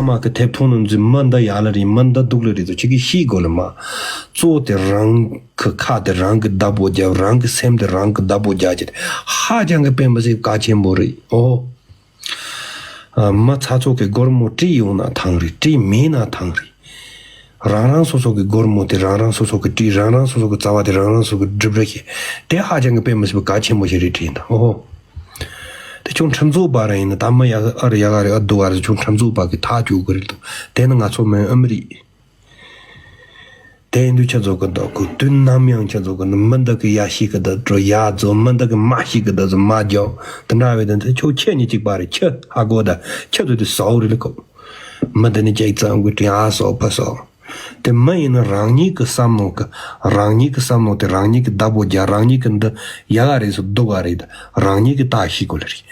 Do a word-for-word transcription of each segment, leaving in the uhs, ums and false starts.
མ་གི་ཐེབས་ཐོང་ནང་འཛུལ་མ་འདི་ཡག་ལ་རེད། མ་འདི་སྡུག་ལ་རེད་ཚོ་ཁྱེད་ཀྱིས་ཤེས་དགོས་ལ་མ། གཙོ་བོ་དེ་རང་གི་ཁ་དེ་རང་གི་བདག་པོ་རྒྱབ། རང་གི་སེམས་དེ་རང་གི་བདག་པོ་རྒྱག་རྒྱུ་དེ་ཧ་ཅང་གི་དཔེ་མི་སྲིད་གལ་ཆེན་པོ་རེད། ཨོ། ཨ། མི་ཚ་ཚོ་གི་སྒོར་མོ་སྤྲད་ཡོང་ན་ཐང་རེད། སྤྲད་མེད་ན་ཐང་རེད། རང་རང་སོ་སོ་གི་སྒོར་མོ་དེ་རང་རང་སོ་སོ་གི་སྤྲད། རང་རང་སོ་སོ་གི་རྩ་བ་དེ་རང་རང་སོ་སོ་གི་སྒྲུབ་རེ་ཤེས། དེ་ཧ་ཅང་གི་དཔེ་མི་སྲིད་པའི་གལ་ཆེན་པོ་ཞིག་རེད་དྲན་དང་། ཨོ། དེ་ཁྱོད་ཁྲིམས་རྩོད་པ་རང་ཡིན་ན་ད་མི་ཡག་ཨ་རེ་ཡག་ག་རེ་ཨ་སྡུག་ག་རེ་ཁྱོད་ཁྲིམས་རྩོད་པ་གི་ཐག་གཅོད་དགོས་རེད་འདུག་དེ་ནི་ང་ཚོ་མིན་ཨ་མི་རེད། དེ་ཡིན་དུས་ཁྱེད་ཚོ་གི་འདུག་གི་དུས་ནམ་ཡང་ཁྱེད་ཚོ་གི་འདུག་མི་འདི་གི་ཡ་ཤེས་གི་འདུག་འགྲོ་ཡ་ཚོ་མི་འདི་གི་མ་ཤེས་གི་འདུག་ཚོ་མ་རྒྱོབ། དེ་འདྲ་བའི་དོན་དེ་ཁྱོད་ཁྱེད་གཉིས་གཅིག་པ་རེད། ཁྱི་ཧ་གོ་ད་ཁྱེད་ཚོ་དེ་ཟོག་རེད་ལ་གོ་མི་འདི་ནི་ཅིག་ཙམ་གི་དྲིན་ཨ་སོག་ཕ་སོག་དེ་མི་ཡིན་ན་རང་ཉིད་ཀྱི་བསམ་བློ་གི་རང་ཉིད་ཀྱི་བསམ་བློ་དེ་རང་ཉིད་ཀྱི་བདག་པོ་རྒྱག་རང་ཉིད་ཀྱི་འདི་ཡག་ག་རེད་སོ་སྡུག་ག་རེད་རང་ཉིད་ཀྱི་ལྟ་ཤེས་དགོས་ལ་རེད།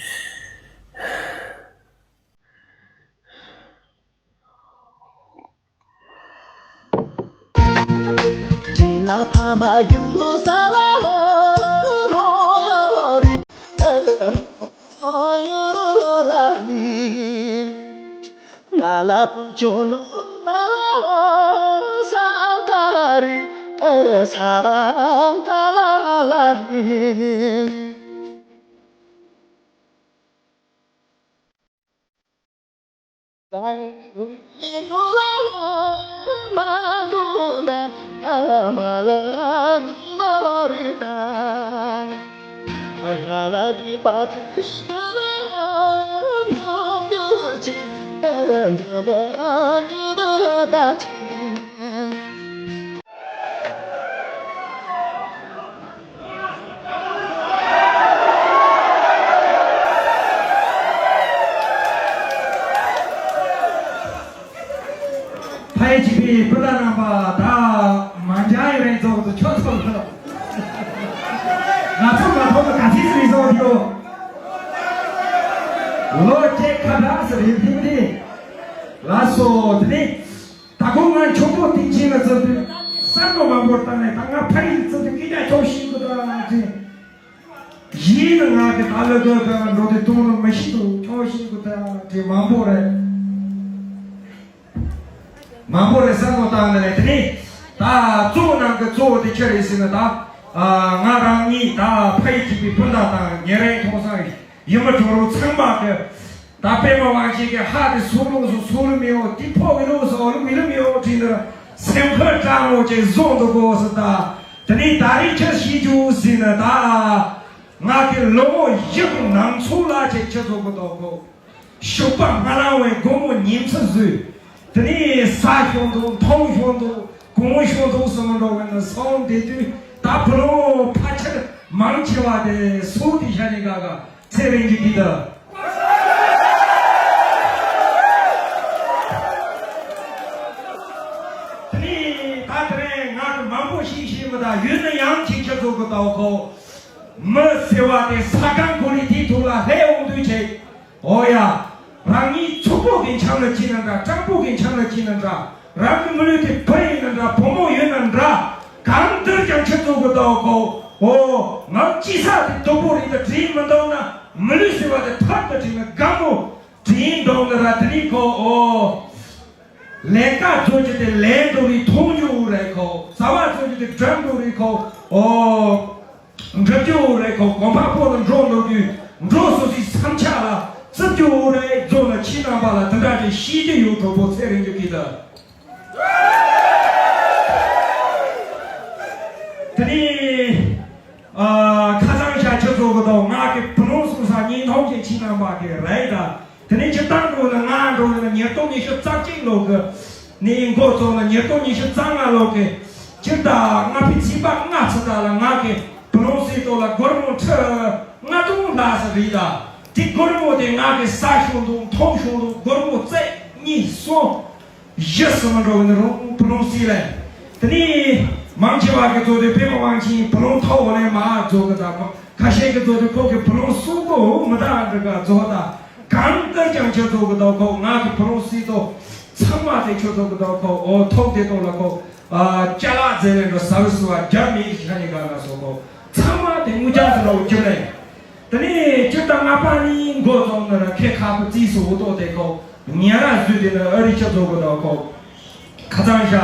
ཕ་ཡི་གཅིག་པའི་སྤུན་ཟླ་རྣམ་པ་ད་མ་འཇའ་ཡི་རེད་ཚོགས་འདུ་ཆོག་ཚོགས་ལ། ང་ཚོ་མ་ཐོག་ཏུ་ག་ཚིག་ཟིག་རེད་ཚོགས་འདུ། ལོ་ཁྱེད་ཁ་བྲག་ཟེར་རེད་ཐིམ་ཐིམ། ལགས་སོ་དེ་ནི། ད་ཁོང་ང་ཆོག་པོ་སྟེང་ཆེན་ལ་བཙལ་དུས་བསམ་བློ་མང་པོ་བཏང་ནས་ད་ང་ཕ་ཡུལ་བཙལ་དུས་སྐད་ཆ་ཁྱོག་ཤིང་གི་ད་ཅེ། གཞི་ནི་ང་གི་ད་ལོ་དགོས་ག་འགྲོ་དུས་དུང་ལ་མི་ཤི་དུ་ཁྱོག་ཤིང་གི་ད་ཅེ་མང་པོ་རེད། མང་པོ་རེད་བསམ་བློ་བཏང་ནས་དེ་ནི་ད་གཙོ་བོ་ནང་གི་གཙོ་བོ་དེ་ཆི་རེད་ཟེར་ན་ད་ང་རང་ཉིད་ད་ཕ་ཡུལ་གཅིག་པའི་སྤུན་ཟླ་དང་ཉེ་རིང་མཐོང་སང་ཡིན་མི་གྲོགས་རོགས་ཚང་མ་གི་ད་པད་མ་དབང་ཆེན་གྱི་ཧ་དེ་སོ་ལུགས་སུ་སོ་ལུགས་མི་ཡོང་དེ་ཕོ་གི་ལུགས་སུ་ཨོ་ལུགས་མི་ལུགས་མི་ཡོང་དྲིས་ནས་སེམས་ཁར་སྐྲག་མོ་ཅེས་བཟུང་འདུག་གོ་ཟེར་ད། དེ་ནས་ད་རེས་ཁྱེད་ཤེས་རྒྱུ་ཟེར་ན་ད། ང་གི་ལོ་ངོ་བཞི་གི་ནང་ཚུགས་ལ་ཁྱེད་ཁྱེད་ཚོ་གི་ཐོག་གོ་ཞོགས་པ་སྔ་ལང་བའི་དགོང་མོ་ཉིན་མཚན་བཟོས། དེ་ནས་ས་ཤོང་འདུག་མཐོང་ཤོང་འདུག་གོང་ཤོང་འདུག་སོང་འགྲོ་བའི་ནང་སོང་བསྡད་དུས་ད་བུ་ལོ་ཕལ་ཆེར་མང་ཆེ་བ་དེ་སུ་དེ་ཤ་ནི་ག་ག་ཚེ་རིང་གི་འདི་ལྟ། དེ་ནས་ད་དེ་རིང་ང་གི་མང་པོ་ཤེས་ཤེས་མི་དང་ཡོད་ན་ཡང་ཁྱེད་ཁྱེད་ཚོ་གི་ལྟ་བ་གོ་མི་ཟེར་བ་དེ་ས་གང་གོ་རི་དེའི་ཐོག་ལ་ལྷས་འོང་དུས་ཆེ། ཨོ་ཡ། རང་ཉིད་ཕྱུག་པོ་གི་འཆམ་ལ་ཅི་ན་འདྲ་སྤྲང་པོ་གི་འཆམ་ལ་ཅི་ན་འདྲ། རང་གི་མི་ལུས་དེ་བུ་ཡིན་ན་འདྲ་བུ་མོ་ཡོད་ན་འདྲ། གང་ལྟར་ཀྱང་ཁྱེད་ཚོ་གི་ལྟ་བ་གོ་ཨོ། ང་ཅི་ས་དེ་སྡུག་པོ་རེད་ད་དྲིན་མི་འདུག་ན་མི་ལུས་ཟེར་བ་དེ་ཐབས་ཀྱི་དྲིན་ན་དགའ་མོ་དྲིན་འདུག་ན་ར་དེ་ནི་གོ་ཨོ། ལས་ཀ་བཟོ་རྒྱུ་དེ་ལས་འགྲོ་རིགས་མཐོང་རྒྱུ་རེད་གོ་བཟའ་བ་བཟོ་རྒྱུ་དེ་འགྲམ་འགྲོ་རིགས་གོ་ཨོ། འགྲུབ་རྒྱུ་རེད་ཁོ་གོམ་པ་སྤོ་ལ་འགྲོ་འགྲོ་རྒྱུ་འགྲོ་སོ་སོའི་བསམ་འཆར་ལ་བརྩི་རྒྱུ་རེད་རྫོགས་ན་ཁྱེད་རྣམ་པ་ལ་དེ་འདྲ་ཅིག་ཤེས་ཀྱི་ཡོད་གྲོགས་པོ་ཚེ་རིང་གི་སྐད་ད། དེ་ནི་ཨ་ཁ་སང་ཞག་ཆུ་ཚོད་གི་དང་ང་གི་བུ་ལོན་གསུང་ས་བརྙན་ཐུང་ཅིག་ཁྱེད་རྣམ་པ་གི་རེད་ད། དེ་ནས་སྤྱིར་བཏང་འགྲོ་ན་ང་འགྲོ་ན་ཉིས་སྟོང་ཉི་ཤུ་རྩ་གཅིག་ལོ་གི་ནས་འགོ་བཙུགས་ན་ཉིས་སྟོང་ཉི་ཤུ་རྩ་ལྔ་ལོ་གི་སྤྱིར་བཏང་ལྔ་པའི་ཚེས་པ་ལྔ་ཚེ་དག་ལ་ང་གི་བུ་ལོན་སྲིད་ཐོག་ལ་སྒོར་མོ་ཁྲི་ལྔ་སྟོང་ལྷག་ཙམ་རེད་ད། དེ་སྒོར་མོ་དེ་ང་གི་ཟ་ཤོང་འདུག་འཐུང་ཤོང་འདུག་སྒོར་མོ་རྩེ་གཉིས་གསུམ་བཞི་གསུམ་འགྲོ་གི་ནི་རུང་བུ་ལོན་སྲིད་ལས། དེ་ནས་མང་ཆེ་བ་གི་ཚོ་དེ་པད་མ་དབང་ཆེན་བུ་ལོན་ཐོག་འོག་ནས་མ་རྫོགས་གི་ད་མ། ཁ་ཤས་ཀྱི་མདོ་དེ་ཁོ་གི་བུ་ལོན་གསུང་གོ་མི་དག་འདྲི་ག་རྫོགས་ད། གང་ལྟར་ཀྱང་ཁྱོད་ཚོ་གི་མདོ་ཁོ་ང་གི་བུ་ལོན་སྲིད་དོ། ཚང་མ་དེ་ཁྱོད་ཚོ་གི་མདོ་ཁོ་འོ་ཐོག་དེ་ཐོག་ལ་ཁོ། ཨ་ཅ་ལག་རྫས་ལས་འགྲོ་ཟ་བི་སུ་བ་རྒྱ་མི་ཤ་ནི་ག་ན་སོ་ཁོ། ཚང་མ་དེ་དངུལ་རྐྱང་དུ་ལོག་རྒྱུ་རེད། དེ་ནས་སྤྱིར་བཏང་ལྔ་པ་ནི་འགོ་རྫོགས་ནི་ར་ཁེ་ཁ་པོ་རྩིས་སུ་འུ་ཐོག་དེ་ཁོ། ཉེ་ར་བཟོས་དེ་ནི་ཨ་རི་ཆབ་བཟོ་གི་དང་ཁོ། ཁ་ཚང་ཤ་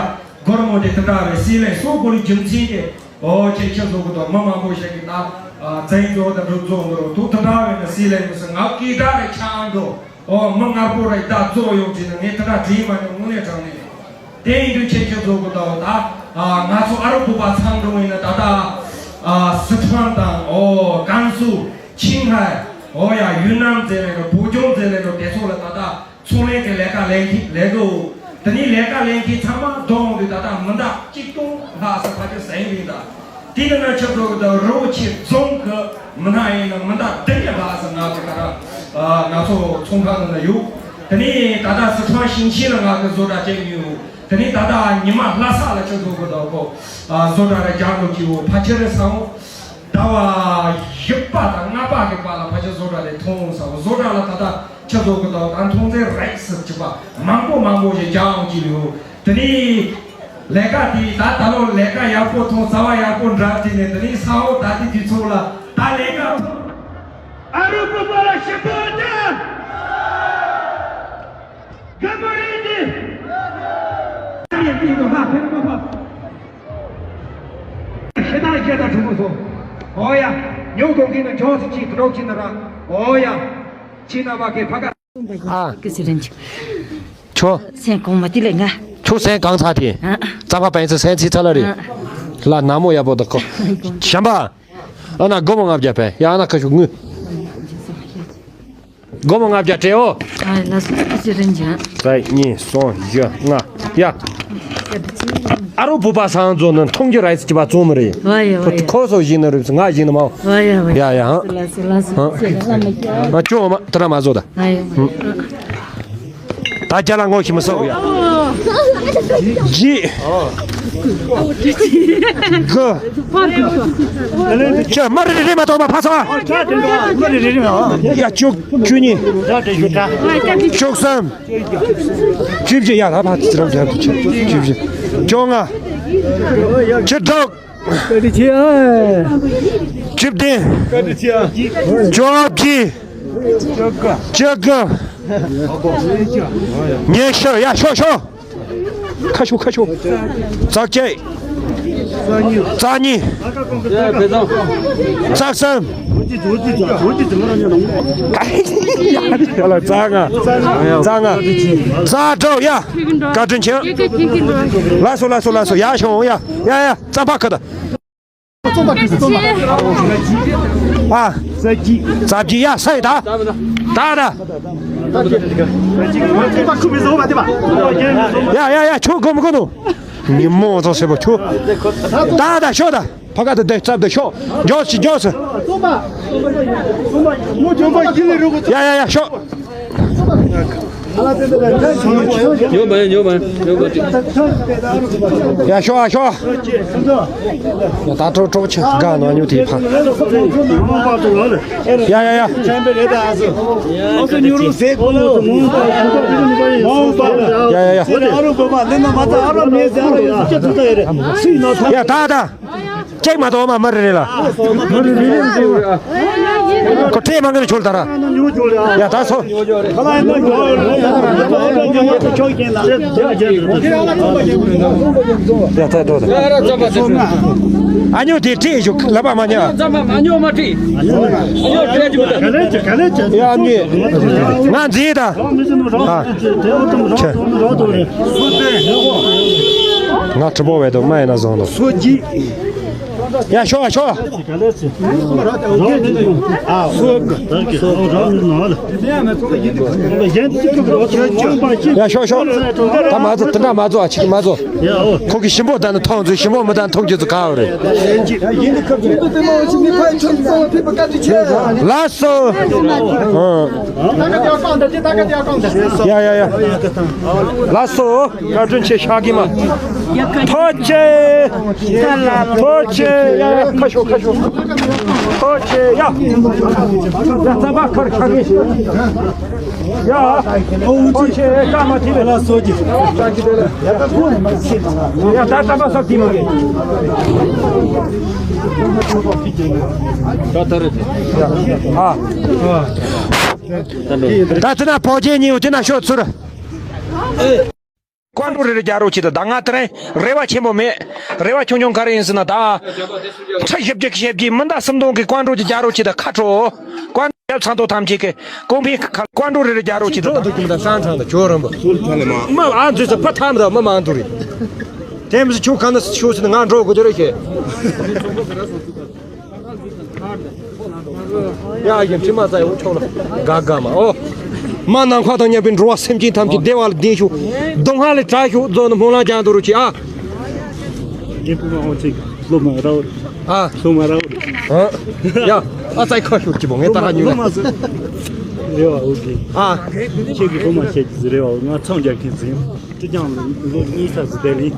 སྒོར་མོ་དེ་དེ་འདྲ་བའི་སྲིད་ལས་སོགས་པོ་ལུས་རྒྱུ་མཚན་དེ་ཨོ་ཁྱེད་ཆབ་བཟོ་གི་དང་མི་མང་པོ་ཞིག་གི་ད་བཙན་བཟོ་དང་སྒྲུབ་བཟོ་འགྲོ་དུ་དེ་འདྲ་བའི་ནི་སྲིད་ལས་མི་སྲིད་ང་སྐད་གྲགས་རེ་ཆགས་འགྲོ། ཨོ་མི་ངར་པོ་རེ་ད་བཟོ་ཡོང་དུས་ནི་ངས་དེ་འདྲ་དྲིས་མ་ནི་དངོས་གནས་དྲང་ནས། དེ་ཡིན་དུས་ཁྱེད་ཆོས་ཚོ་གི་ད་ད་ང་ཚོ་ཨ་རོ་བུ་པ་ཚང་འགྲོ་ཡིན་ན་ད་ད་སི་ཁྲོན་དང་ཨོ་ཀན་སུའུ་ཆིང་ཧའེ་ཨོ་ཡ་ཡུན་ནན་ཟེར་ལེ་འགྲོ་བོད་ལྗོངས་ཟེར་ལེ་འགྲོ་དེ་ཚོ་ལ་ད་ད་ཚོང་ལས་ཀྱི་ལས་ཀ་ལས་མཁན་ལས་བཟོ་དེ་ནས་ལས་ཀ་ལས་མཁན་ཚང་མ་བསྡོམས་དུས་ད་ད་མི་འདག་གཅིག་སྟོང་ལྷག་ས་ཕ་ཆེ་ཟེར་ཡིན་ད། དེ་ནི་ན་ཆབ་སྲིད་དང་རི་བོ་ཆེ་རྫོང་གི་མི་སྣ་ཡིན་ན་མི་སྣ་བདུན་གྱི་ལྷག་ས་ང་ཚོ་ག་ར་ང་ཚོ་ཚོང་ཁང་ནང་ན་ཡོད། དེ་ནས་ད་ལྟ་སི་ཁྲོན་ཞིང་ཆེན་ལ་ང་གི་བཟོ་གྲྭ་བཅས་ཡོད། དེ་ནས་ད་ལྟ་ཉི་མ་ལྷ་ས་ལ་ཆབ་སྲིད་དང་ཁོ་བཟོ་གྲྭ་ར་རྒྱག་འགྲོ་གི་ཡོད། ཕ་ཆེ་རེ་སང་ཟླ་བ་བཞི་པ་དང་ལྔ་པ་གི་བར་ལ་ཕ་ཆེ་བཟོ་གྲྭ་རེ་ཐོང་ས་བཟོ་གྲྭ་ལ་ད་ལྟ་ཆབ་སྲིད་དང་ད་མཐོང་ཚེ་རེག་སི་ཅི་པ་མང་པོ་མང་པོ་ཞིག་རྒྱག་འོང་གི་ཡོད། དེ་ནས་ལས་ཀ་དེ་ད་ད་ལོ་ལས་ཀ་ཡག་པོ་ཐོང་རྩ་བ་ཡག་པོ་འདྲ་དེ་ནས་དེ་ནས་ས་འོག་ད་དེ་དུས་ཚོད་ལ་ད་ལས་ཀ་ཐོང་། ཨ་རོ་པ་པ་ལ་ཞིབ་པོ་ལྟ། ག་པ་རེད་དེ། ཡེ་དེ་ཡོད་ཧ་ཕེ་མ་ཕ། ཤེ་ད་ཤེ་ད་གྲུང་པོ་སོ། ཨོ་ཡ། ཉོ་གོང་གི་ནང་ཇོ་སི་ཅི་གྲོགས་ཅི་ན་ར། ཨོ་ཡ། ཅི་ན་བ་གེ་ཕ་ག་ཨ། ཀི་སི་རིན་ཆེན། ཁྱོད། སེམས་གོང་མ་དེ་ལས་ང་། ཁྱོད་སེམས་གང་ཚ་དེ། ཨ། རྩ་བ་པན་ཚེ་སེམས་ཚིག་ཚ་ལ་རེད། ཨ། ལ་ན་མོ་ཡག་པོ་འདུག་གོ། བྱམས་པ། ཨ་ན་སྒོར་མོ་ལྔ་བརྒྱ་པན་ཡ་ན་ཁ་ཤུ་དངུལ། སྒོར་མོ་ལྔ་བརྒྱ་སྤྲད་འོ། ཨ་ལ་སོ་ཀི་སི་རིན་ཆེན། རྩ་གཉིས་གསུམ་བཞི་ལྔ། ཡ། ཨ་རོ་བུ་པ་སང་ཛོ་ནི་མཐོང་རྒྱུ་ར་ཡི་ཅི་པ་ཙོང་མི་རེད། ཝ་ཡ་ཝ་ཡ། ཁོ་སོ་བཞིན་ནི་རེད་ང་བཞིན་ནི་མ། ཝ་ཡ་ཝ་ཡ། ཡ་ཡ། ལ་སོ་ལ་སོ་ལ་སོ་ལ་མ་ཀྱ། ང་ཅོ་མ་དེ་ར་མ་བཟོ་ད། ཝ་ཡ་ཝ་ཡ། ད་རྒྱ་ལ་ངོ་ཤི་མི་སོ་ཡ། ཇི། ག་ཅི་མ་རེ་རེ་མ་གཏོགས་མ་ཕ་ས། ཡ་བཅུ་བཅུ་གཉིས། བཅུ་གསུམ། བཅུ་བཞི་ཡ་ལ་ཕ་ཚི་རོགས་རྒྱབ་ཀྱི་བཅུ་བཞི། བཅོ་ལྔ། བཅུ་དྲུག་བཅུ་བདུན། བཅོ་ལྔ་བཅུ་དགུ། ཉི་ཤུ། ཡ་ཤོག་ཤོག་ཁ་ཤོག་ཁ་ཤོག་རྩ་གཅིག་རྩ་གཉིས། རྩ་གསུམ། ཡ་ལ་རྩ་ལྔ། རྩ་ལྔ། རྩ་དྲུག་ཡ། བཀའ་དྲིན་ཆེ། ལགས་སོ་ལགས་སོ་ལགས་སོ་ཡ་ཤོག་ཡ་ཡ་ཡ་རྩ་ཕ་ཁ་ད། ཨ། རྩ་བརྒྱད་ཡ་ས་ཡི་ད། ད་ད། ཡ་ཡ་ཡ་ཁྱོད་གོ་མི་གོ་ནོ། ཉི་མོ་ཚོ་སེ་བ་ཁྱོད། ད་ད་ཤོག་ད། ཕ་ག་ད་དེ་རྩབ་ད་ཤོག་མགྱོགས་སི་མགྱོགས་སི། ཡ་ཡ་ཡ་ཤོག་ཉོ་མ་ཉོ་མ་ཉོ་མ། ཡ་ཤོག་ཨ་ཤོག་ཡ་ད་གྲོགས་གྲོགས་ཆེ་ག་ནོ་ཉོ་དེ་ཕ། ཡ་ཡ་ཡ། ཡ་ཡ་ཡ། ཡ་ད་ད། ཅེག་མ་གཏོགས་མ་མ་རེ་རེ་ལ། ཁོ་ཁྲེ་མང་གི་ཆོལ་དར། ཡ་ད་སོ། ཡ་ད་ད་ད། ཨ་ཉོ་དེ་ཁྲེ་ཞུ་ལ་པ་མ་ཉ། ཨ་ཉོ་མ་ཁྲེ། ཨ་ཉོ་ཁྲེ་ཞུ་ད། ཡ་ཉེ། ང་མཛེས་ད། ཨ། ང་ཁྲི་པོ་བས་དོ་མ་ཡིན་ན་བཟང་དོ། ཡ་ཤོག་ཤོག་ཡ་ཤོག་ཤོག་ད་མ་ཚོ་དེ་འདྲ་མ་ཚོ་ཨ་ཆིག་མ་ཚོ། ཁོ་གི་ཞིམ་པོ་ད་ནི་ཐོང་ཚོ་ཞིམ་པོ་མི་ད་ནི་ཐོང་རྒྱུ་ཚོ་ག་བ་རེད། ལགས་སོ། ཡ་ཡ་ཡ། ལགས་སོ། བཀའ་དྲིན་ཆེ་ཤག་གི་མ། ཐོག་ཆེ། ཐོག་ཆེ། ཡ་ཡ་ཁ་ཤོ་ཁ་ཤོ། ཐོག་ཆེ་ཡ། ཡ་རྩ་བ་ཁར་ཤག་གི། ཡ། ཐོག་ཆེ་ཀ་མ་ཐི་ལ་སོ་ཅི། ཡ་ད་རྩ་བ་སོ་ཐི་མ་གི། ཨ། ད་དེ་ན་བོད་རྒྱལ་ཉིན་དེ་ན་ཤོད་ཚུར། ཀོང་ཀྲུའུ་རེ་རེ་རྒྱག་རོགས་བྱེད་དང་། ད་ང་དེ་རིང་རེ་བ་ཆེན་པོ་མེད། རེ་བ་ཆུང་ཆུང་ག་རེ་ཡིན་ཟེར་ན། ད་ཁྲི་བཞི་བརྒྱ་ཞེ་བརྒྱད་མི་འདའ་སུམ་སྟོང་གི་ཀོང་ཀྲུའུ་ཅིག་རྒྱག་རོགས་བྱེད་དང་། ཁ་དྲོ། ཀོང་ཀྲུའུ་ཚང་ཏོ་ཐམས་ཅད་ཀྱི་ཀོང་ཕིང་ཁ་ཀོང་ཀྲུའུ་རེ་རེ་རྒྱག་རོགས་བྱེད་དང་། ཁྲི་ཁྲི་ཁྲི་ཁྲི་ཁྲི་ཁྲི་ཁྲི། མ་ཨ་འཛུལ་ས་ཕ་ཐམ་དང་མ་མ་འདུག་རེད། དེ་མི་ཚོ་ཁྱོད་ག་ན་ཤོད་ཟེར་ན་ང་འགྲོ་དགོས་རྒྱུ་རེད་ཤེས། ཡ་ཡིན་ཁྲི་མ་ཚ་ཡོང་ཆོག་ལ། དགའ་དགའ་མ་ཨོ། མ་ནམ་མཁའ་དང་མཉམ་པའི་འགྲོ་བ་སེམས་ཅན་ཐམས་ཅད་བདེ་བ་ལ་ལྡན་ཤོག། སྡུག་བསྔལ་ལས་བྲལ་ཤོག། རྫོགས་ནི་སྨོན་ལམ་རྒྱག་འདུག་རོགས་གྱིས་ཨ། རྒན་པོ་མ་འོ་ཅིག་སློབ་མ་ར་བོ། ཨ། སློབ་མ་ར་བོ། ཨ། ཡ། ཨ་ཙའི་ཁ་ཤོར་གྱི་བོ་ངས་ད་ཧ་ཉུལ་ལ། སློབ་མ་ཟེར། རེ་བ་འོ་གི། ཨ། ཁྱེད་ཀྱི་སློབ་མ་བྱེད་ཀྱི་ཟེར་རེ་བ་ང་ཚང་རྒྱག་མཁན་ཟིན། ཀྲི་ཅང་ལ་ལོ་གཉིས་ཙམ་ཟིན་དེ་ལིན།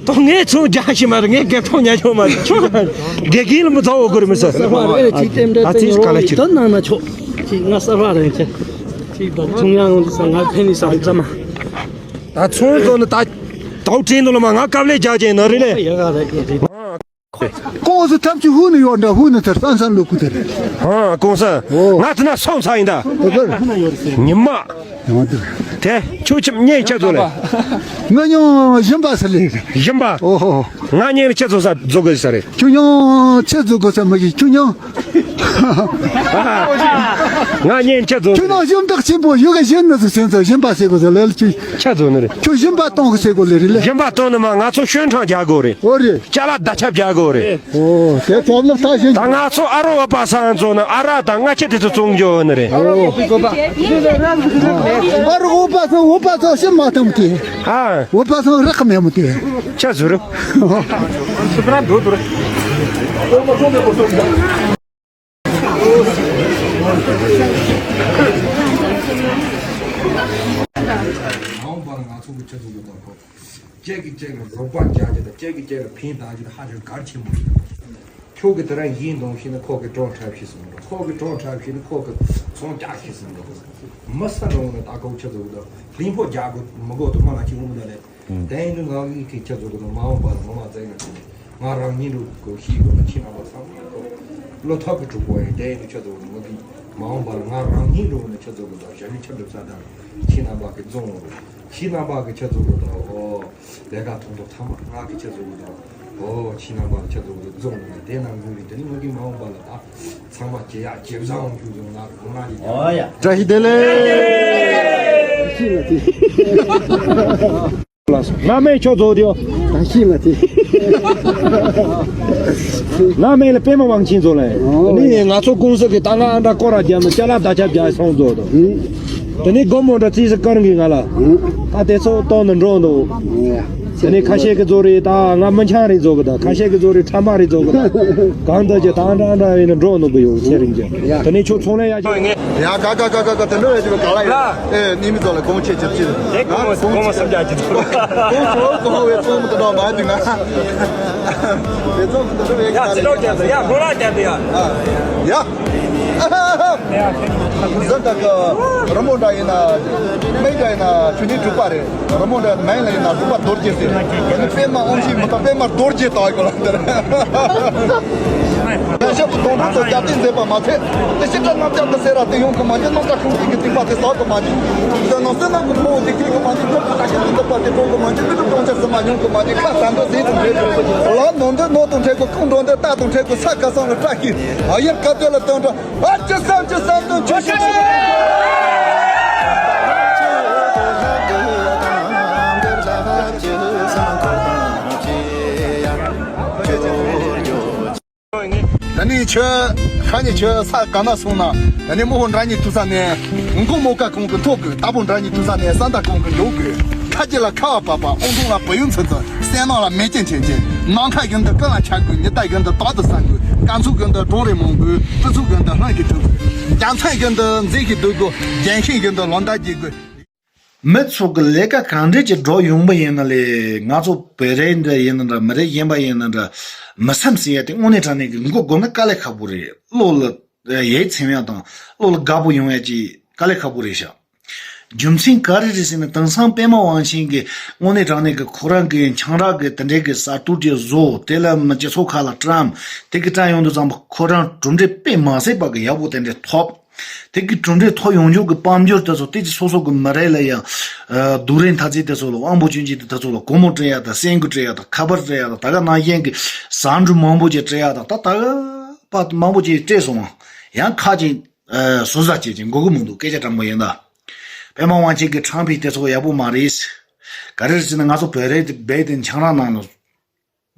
ད་ངས་ཚོང་རྒྱག་ཤི་མ་རེད། ངས་རྒན་ཐོག་ཉལ་ཆོག་མ་རེད། ཆོག་དགེ་རྒན་ལ་མི་ཚོགས་འོ་གོ་རེད་མི་ཟེར། གསར་པ་རེད། ཅིག་ལྟེམ་འདྲ་ཨ་ཙི་ག་ལ་ཅིག་ད་ནང་ན་ཆོག་ཅིག་ང་གསར་པ་རེད་ཅེ། ཅིག་ད་ཚོང་ཡང་ཡོང་དུས་ས་ང་ཕན་ནི་ས་རྩ་མ། ད་ཚོང་ཚོ་ནི་ད་དོག་དྲན་འདུག་ལ་མ་ང་དཀའ་ལས་རྒྱག་ཅན་ནི་རེད་ལེ། ཡ་ག་རེད་ཡ་རེད། ཀོང་སི་ཐམས་ཅད་ཧུ་ནི་ཡོད་འདྲ་ཧུ་ནི་ཐར་སང་སང་ལུ་ཀུ་དེ་རེད། ཧ་ཀོང་སི། ཨོ། ང་དེ་ན་སོང་ས་ཡིན་ད། ཉི་མ། དེ་ཁྱོད་ཁྱིམ་གཉེན་ཆ་ཚོ་ལེ། ང་ཉོ་བཞིན་པ་ས་ལེ། བཞིན་པ། ཨོ་ཧོ། ང་གཉེན་ཆ་ཚོ་ས་རྫོགས་གི་ས་རེད། ཁྱོད་ཉོ་ཆ་ཚོ་གི་ས་མ་གི་ཁྱོད་ཉོ། ང་གཉེན་ཆ་ཚོ། ཁྱོད་ནང་ཞིམ་དག་ཆེན་པོ་ཡོད་གི་བཞིན་ནི་ཚོ་སེམས་ཚོ་བཞིན་པ་ཟེར་གོ་ས་ལེ་ལ་ཁྱོད། ཆ་ཚོ་ནི་རེད། ཁྱོད་བཞིན་པ་གཏོང་གི་ཟེར་གོ་ལེ་རེད་ལེ། བཞིན་པ་གཏོང་ནི་མ་ང་ཚོ་ཤོན་ཁྲང་རྒྱག་དགོ་རེད། ཨོ་རེད། ཅ་ལག་ད་ཆབ་རྒྱག་དགོ་རེད། ཨོ་དེ་ཐོབ་ལ་ལྟ་བཞིན། ད་ང་ཚོ་ཨ་རོ་ཨ་པ་སང་ཚོ་ནི་ཨ་ར་དང་ང་ཁྱེད་དེ་ཚོ་བཙོང་རྒྱུ་ནི་རེད། ཨོ། ཨ་རོ་ཨ་པ་སང་ཨ་པ་ཚོ་ཤི་མ་ཐམ་དེ། ཨ། ཨ་པ་སང་རག་མེད་མོ་དེ། ཆ་ཟུར། སུ་པ་ར་འདུག་འདུག་རེད། མ་འོངས་པ་ལ་ང་ཚོ་གི་ཆ་ཚོ་གི་དང་པོ། གཅིག་གིས་གཅིག་ལ་རོགས་པ་རྒྱག་རྒྱུ་དང་གཅིག་གིས་གཅིག་ལ་ཕན་བཏགས་རྒྱུ་དེ་ཧ་ཅང་གལ་ཆེན་པོ་རེད། ཁྱོད་ཀྱིས་དེ་རིང་ཡིན་གཏོང་ཤེས་ན་ཁོ་གིས་གྲོང་ཁྲབ་ཤེས་སོང་འགྲོ། ཁོ་གིས་གྲོང་ཁྲབ་ཤེས་ན་ཁོ་གིས་ཚོང་རྒྱག་ཤེས་སོང་འགྲོ། མི་ས་རུང་ན་ད་ཁོ་ཆ་ཚོ་གི་དང་ལིང་ཕོ་རྒྱག་དགོས་མི་དགོས་དུ་མ་ང་ཁྱི་འོང་མི་ད་ལས། དེ་ཡིན་དུས་ང་གིས་ཁྱེད་ཆ་ཚོ་གི་དང་མ་འོངས་པ་ལ་ངོ་མ་བཙན་ན་ཁྱེད། ང་རང་ཉིད་འགྲོ་དགོས་ཤེས་དགོས་ན་ཁྱེད་རྣམ་པ་ཚང་མ་ཁོ་བློ་ཐག་གི་གྲུག་པོ་ཡིན། དེ་ཡིན་དུས་ཁྱེད་ཚོ་ངོ་གི་མ་འོངས་པར་ང་རང་ཉིད་འགྲོ་ན་ཁྱེད་ཚོ་གི་དང་ཞབས་ཕྱི་ཆབ་སྒྲུབ་ས་དང་ཁྱེད་རྣམ་པ་གི་རྫོང་རུ་ཁྱེད་རྣམ་པ་གི་ཁྱེད་ཚོ་གི་དང་ཨོ་ལས་ཀ་ཐོང་ཐོ་ཐ་མ་ང་གི་ཁྱེད་ཚོ་གི་དང་ཨོ་ཁྱེད་རྣམ་པ་གི་ཁྱེད་ཚོ་གི་རྫོང་རུ་ནས་དེ་ནང་འགྲོ་རེད། དེ་ནི་ངོ་གི་མ་འོངས་པ་ལ་ད་ཚང་མ་ཇེ་ཡག་ཇེ་བཟང་འོང་རྒྱུ་ཡོང་ང་གི་ཁོང་རང་གི་ཨོ་ཡ། བཀྲ་ཤིས་བདེ་ལེགས། བླ་མས་ཁྱོད་རྫོགས་དེའོ། ད་ཤི་ལ་དེ། བླ་མས་ལ་པད་མ་དབང་ཆེན་རྫོགས་ལ། ཨོ། ནི་ང་ཚོ་ཀུང་སི་གི་ད་ང་ཨ་འདྲ་སྐོར་ར་རྒྱབ་ནས་ཅ་ལག་ད་ཆ་རྒྱག་སོང་རྫོགས་དོ། ཨུ། དེ་ནི་སྒོར་མོ་འདྲ་རྩིས་སུ་བཀར་གི་ང་ལ། ཨུ། ད་དེ་ཚོ་གཏོང་ནས་འགྲོ་འདུག་ཨུ་ཡ། དེ་ནི་ཁ་ཤས་ཀྱི་རྫོགས་རེད། ད་ང་མི་འཆང་རེད་རྫོགས་གི་ད་ཁ་ཤས་ཀྱི་རྫོགས་རེད། ཁྲམ་པ་རེད་རྫོགས་གི་ད། གང་འདྲ་ཅི་ད་ཨ་འདྲ་ཨ་འདྲ་ཡིན་ན་འགྲོ་འདུག་གི་ཡོད་ཚེ་རིང་ཅན། ཡ། དེ་ནི་ཁྱོད་ཚོང་ལས་ཡག་ཅིག་ཡ་ག་ག་ག་ག་ག་དེ་འདྲ་བས་ཅིག་ག་ལ་ཡ། ལ། ཨེ་ནི་མི་ཚོ་ལ་གོང་ཆེ་ཆེ་ཆེ། དེ་གོང་མ་གོང་མ་སུམ་བརྒྱ་ཅིག་ཐོབ། གོང་ཆེ་གོང་བའི་ཚོགས་མི་དེ་འདྲ་མ་བྱུང་ང་། དེ་ཚོགས་མི་དེ་འདྲ་བས་ཡ་ཚེ་ལོ་རྒྱལ་དུ་ཡ་སྒོ་ལ་རྒྱལ་དུ་ཡ། ཡ། གཟི་འདྲ་གི་རི་མོ་འདྲ་ཡིན་ན། སྨན་འདྲ་ཡིན་ན་ཆུ་ནི་དྲུག་པ་རེད། རི་མོ་འདྲ་མིང་ལ་ཡིན་ན་དྲུག་པ་རྡོ་རྗེ་ཟེར། དེ་ནི་པད་མ་དབང་ཆེན་མི་ཐོག་པད་མ་རྡོ་རྗེ་དག་གོ་ལ་འདིར། ཡང་ཞབས་ཀྱི་དོན་གྲུབ་ཚོ་རྒྱབ་རྟེན་མཛད་པ་མ་ཚད། དེ་ཕྱི་དགྲ་རྣམས་ཀྱང་དུ་སེ་ར་དེ་ཡོང་གི་མ་འཇུག་རྣམ་དག་ཁུང་ཚིག་གི་སྡིག་པ་དེ་ཟག་གི་མ་འཇུག་བསོད་ནམས་བསོད་ནམས་ཀྱི་ཕུང་པོ་དེ་སྐྱེ་གི་མ་འཇུག་ཐོབ་ཀྱི་ད་གིན་དུ་འདི་པ་དེ་གྲོལ་གི་མ་འཇུག་ཀླུ་སྒྲུབ་སྟོང་ཆ་ཟིན་མ་མྱོང་གི་མ་འཇུག་ཁ་ཟ་འགྲོ་ཟས་དང་འབྲེལ་ལ་ནོར་འདོད་ནོར་དང་འཕྲད་གི་ཁོང་འགྲོ་འདོད་རྟ་དང་འཕྲད་གི་ས་ཁ་སང་ལ་བཀྲ་ཤིས་ཨ་ཡེ་བཀའ་སྡོད་ལ་སྟོན་འགྲོ། ཨ་ཅི་སང་ཅི་སང་དུ་ཆུ་ཆུ་ཆུ། ད་ནི་ཆུ་ཁ་ནི་ཆུ་ས་ག་ན་སོང་ན་ད་ནི་མོ་ཧོ་འདྲ་ཉིད་དུ་ས་ནས་མགོ་མོ་ཀ་གོང་གི་ཐོག་གི་ད་པོ་འདྲ་ཉིད་དུ་ས་ནས་ས་མདའ་གོང་གི་ཡོག་གི་ཁ་ཅི་ལ་ཁ་བ་པ་པ་ཨོང་ཐུང་ལ་བུ་ཡུན་ཚུན་ཚུན། སེམས་ནང་ལ་མེ་སྐྱེན་ཆེན་ཆེན། ནམ་མཁའ་བཞིན་དུ་ཀུན་ལ་འཆར་དགོས། ཉི་ཟླ་བཞིན་དུ་དག་ཏུ་གསལ་དགོས། སྐར་ཚོགས་བཞིན་དུ་གྲོགས་རེ་མང་དགོས། སྤྲིན་ཚོགས་བཞིན་དུ་ལྷུན་གྱིས་གྲུབ་དགོས། རྒྱ་མཚོ་བཞིན་དུ་མཛེས་ཤིང་སྡུག་དགོས། རྒྱན་ཤིང་བཞིན་དུ་ལོ་ཟླ་རྒྱས་དགོས། མི་ཚོ་གི་ལས་ཀ་གང་འདྲས་ཀྱི་འགྲོ་ཡོང་པ་ཡིན་ན་ལས་ང་ཚོ་བོད་རིགས་འདྲ་ཡིན་ན་འདྲ་མི་རིགས་གཞན་པ་ཡིན་ན་འདྲ་མི་སེམས་ཟེར་ཡ་དེ་དངོས་གནས་དྲང་གནས་ཀྱི་མགོ་སྒོར་ན་དཀའ་ལས་ཁག་པོ་རེད། བློ་ལ་ཡིད་ཚིམ་ཡ་དང་བློ་ལ་དགའ་པོ་ཡོང་ཡ་ཀྱི་དཀའ་ལས་ཁག་པོ་རེད་ཤག་རྒྱུ་མཚན་ག་རེ་རེད་ཟེར་ན། དེང་སང་པད་མ་དབང་ཆེན་གྱིས་དངོས་གནས་དྲང་གནས་ཀྱི་ཁོ་རང་གི་ཆང་རག་གི་དེ་འདྲའི་གི་ཟ་ཏུ་ཅི་བཟོ། དེ་ལ་མི་སྤྱི་ཚོགས་ཁ་ལ་བཀྲམ། དེ་གི་བཀྲམ་ཡོང་དུས་ཙམ་པ་ཁོ་རང་གྲུབ་འབྲས་དཔེ་མ་སྲིད་པ་གི་ཡག་པོ་དེ་འདྲས་ཐོབ། དེ་གི་གྲུབ་འབྲས་ཐོབ་ཡོང་རྒྱུ་གི་དཔལ་འབྱོར་དེ་ཚོ་དེ་ཚོ་སོ་སོ་གི་མི་རེ་ལ་ཡང་། ཨ། རྡོ་རིང་ཐ་ཚིག་དེ་ཚོ་ལ་དབང་པོ་སྐྱོན་ཅན་དེ་ཚོ་ལ་སྒོར་མོ་སྤྲད་ཡ་དང་སེན་གོ་སྤྲད་ཡ་དང་ཁ་པར་སྤྲད་ཡ་དང་ད་ག་ནང་བཞིན་གི་ཟ་འབྲུ་མང་པོ་ཅིག་སྤྲད་ཡ་དང་ད་ད་ག་པ་མང་པོ་ཅིག་སྤྲད་སོང་བ། ཡང་ཁ་ཅིག་ཨ། ཟུར་ཟ་བྱེད་ཅིག་དགོས་གི་མི་འདུག་སྐད་ཆ་དྲང་པོ་ཡིན་ད། པད་མ་དབང་ཆེན་གི་ཁྲང་ཕི་དེ་ཚོ་ཡག་པོ་མ་རེད། ག་རེ་རེད་ཟེར་ན་ང་ཚོ་བོད་རིགས་དེ་རྦད་དེ་ཆང་རག་ནང་ལ་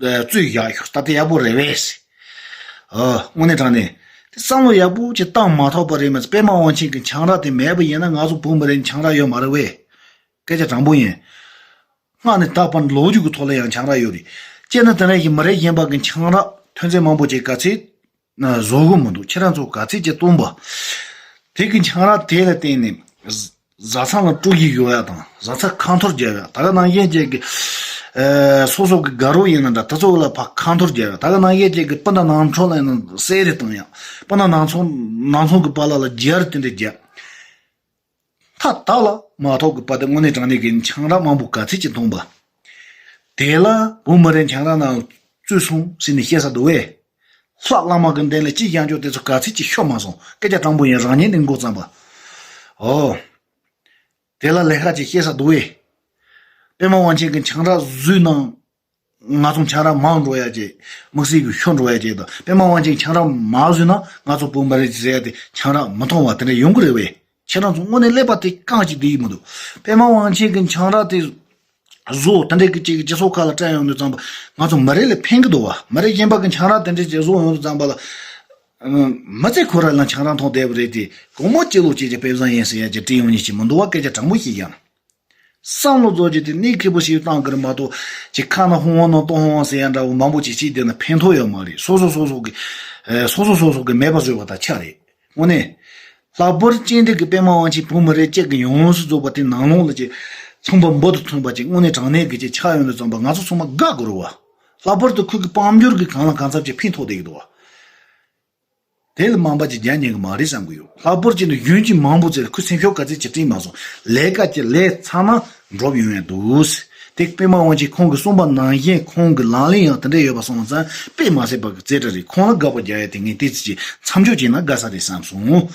བཙོས་བཞག་ཤོག་ད་དེ་ཡག་པོ་རེད་བས། ཨོ། དངོས་གནས་དྲང་གནས། དེ་བསམ་བློ་ཡག་པོ་ཅིག་བཏང་མ་ཐག་པ་རེད་མ་ཚད་པད་མ་དབང་ཆེན་གྱི་ཆང་རག་དེ་མེད་པ་ཡིན་ན་ང་ཚོ་བོད་མི་རིགས་ཆང་རག་ཡོད་མ་རེད་བས། སྐད་ཆ་དྲང་པོ་ཡིན། སྔར་ནས་ད་བར་ལོ་རྒྱུས་ཀྱི་ཐོག་ལ་ཡང་ཆང་རག་ཡོད་རེད། སྤྱིར་ན་དེ་རིང་གི་མི་རིགས་གཞན་པ་གི་ཆང་རག་ཐོན་རྫས་མང་པོ་ཅིག་ག་ཚད་བཟོ་གི་མི་འདུག་ཁྱེད་རང་ཚོ་ག་ཚད་ཅིག་བཏུང་པ། དེ་གི་ཆང་རག་དེ་ལ་བརྟེན་ནས་བཟའ་ཚང་ལ་སྤྲོ་སྐྱིད་ཡོང་ཡ་དང་བཟའ་ཚང་ཁ་འཐོར་རྒྱག་ཡ་ད་ག་ནང་བཞིན་ཅིག་གི་ཨ། སོ་སོ་གི་དགའ་རོགས་ཡིན་ན་འདྲ་དེ་ཚོ་ལ་ཕར་ཁ་འཐོར་རྒྱག་ཡ་ད་ག་ནང་བཞིན་ཅིག་གི་སྤུན་ཟླ་ནང་ཚོ་ལ་ཡིན་ན་བསད་རེས་བཏང་ཡ་སྤུན་ཟླ་ནང་ཚོ་ནང་ཚོ་གི་བར་ལ་ལ་རྒྱལ་དེ་འདྲ་རྒྱག་ཐ་ད་ལ་མ་ཐོག་གི་བར་དེ་དངོས་གནས་དྲང་གནས་ཀྱི་ཆང་རག་མང་པོ་ག་ཚད་ཅིག་འཐུང་པ། དེ་ལ་བོད་མི་རིགས་ཆང་རག་ནང་བཙོས་སོང་ཟེར་ནས་བཤད་ས་འདུག་བས། ལྷ་བླ་མ་གི་མདུན་ལ་ཅི་བཞག་འཇོག་དེ་ཚོ་ག་ཚད་ཅིག་ཤོར་མ་སོང་སྐད་ཆ་དྲང་པོ་ཡིན་རང་ཉིད་ནས་མགོ་བརྩམས་པ། ཨོ། དེ་ལ་ལས་ཀ་ཅིག་བཤད་ས་འདུག་བས། པད་མ་དབང་ཆེན་གྱི་ཆང་རག་བཟོས་ནང་། ང་ཚོ་ཆང་རག་མང་འགྲོ་ཡ་ཅེས་དམིགས་བསལ་གྱི་ཤོར་འགྲོ་ཡ་ཅེས་དང་པད་མ་དབང་ཆེན་ཆང་རག་མ་བཟོས་ན་ང་ཚོ་བོད་མི་རིགས་ཟེར་ཡ་དེ་ཆང་རག་མི་འཐུང་བ་དེ་འདྲ་ཡོང་གི་རེད་བས། ཁྱེད་རང་ཚོ་དངོས་གནས་ཀླད་པ་དེ་རྐང་གཅིག་བསྡད་ཀྱི་མི་འདུག་པད་མ་དབང་ཆེན་གྱི་ཆང་རག་དེ་བཟོ་དེ་འདྲའི་གི་ཅིག་སྤྱི་ཚོགས་ཁག་ལ་སྤྲད་ཡོང་དུས་ཙམ་པ་ང་ཚོ་མི་རིགས་ལ་ཕན་གི་འདུག་བ། མི་རིགས་གཞན་པ་གི་ཆང་རག་དེ་འདྲའི་ཅིག་བཟོ་ཡོང་དུས་ཙམ་པ་ལ། མི་ཚེ་ཁོ་རང་ལ་ཆང་རག་འཐུང་བསྡད་པ་རེད་དེ་སྒོར་མོ་སྤྱི་ལོ་གཅིག་གི་དཔེ་བཟང་ཡིན་ཟེར་ཡ་ཅིག་བྲིས་ཡོང་ཉེན་ཅིག་མི་འདུག་བ་སྐད་ཆ་དྲང་པོ་ཞིག་ཡང་། བསམ་བློ་རྫོགས་ཀྱི་དེ་གནས་ཁེ་པོ་ཞིག་བཏང་གི་རེད་མ་གཏོགས་ཅིག་ཁ་ན་ཧོང་ཧོང་ནང་སྟོང་ཧོང་ཧོང་ཟེར་ཡ་འདྲ་བོ་མང་པོ་ཅིག་བྱས་བསྡད་ན་ཕན་ཐོགས་ཡོད་མ་རེད། སོ་སོ་སོ་སོ་གི་ཨེ། སོ་སོ་སོ་སོ་གི་མེད་པ་བཟོས་པ་དང་ཆ་རེད། དངོས་གནས། ལྷག་པར་ཅན་དེ་གི་པད་མ་དབང་ཆེན་བོད་མི་རིགས་གཅིག་གི་ཡོངས་སུ་རྫོགས་པ་དེ་ནང་ལོགས་ལ་ཅིག་ཚོང་པ་འབུ་དང་མཚུངས་པ་ཅིག་དངོས་གནས་དྲང་གནས་གི་ཅིག་ཆགས་ཡོང་དུས་ཙམ་པ་ང་ཚོ་ཚང་མ་དགའ་དགོས་རེད་བ། ལྷག་པར་དུ་ཁོ་གི་དཔལ་འབྱོར་གི་གང་ལ་གང་འཚམ་ཅིག་ཕན་ཐོགས་བསྡད་ཀྱི་འདུག་བ། དེ་ལ་མང་པ་ཅིག་རྒྱག་ཉན་གི་མ་རེད་བསམ་གི་ཡོད། ལྷག་པར་ཅན་དུ་གཞོན་གྱི་མང་པོ་ཚོས་ཁོས་སེམས་ཤུགས་ག་ཚད་ཅིག་སྤྲད་མ་སོང་། ལས་ཀ་ཅིག་ལས་ཚར་ན་འགྲོ་ཡོང་ཡ་འདུག་དེ་པད་མ་དབང་ཆེན་ཁོང་གིས་གསུངས་པ་ནང་བཞིན་ཁོང་གི་ལག་ལེན་ཡང་དེ་འདྲ་ཡོད་པ་སོང་ཙང་དཔེ་མ་སྲིད་པ་གི་རྩེ་གྲ་རེད། ཁོང་ལ་དགག་པ་རྒྱག་ཡ་དེ་ངས་ཏོག་ཙམ་ཅིག་མཚམས་འཇོག་བྱས་ན་དགའ་ས་རེད་བསམ་སོང་།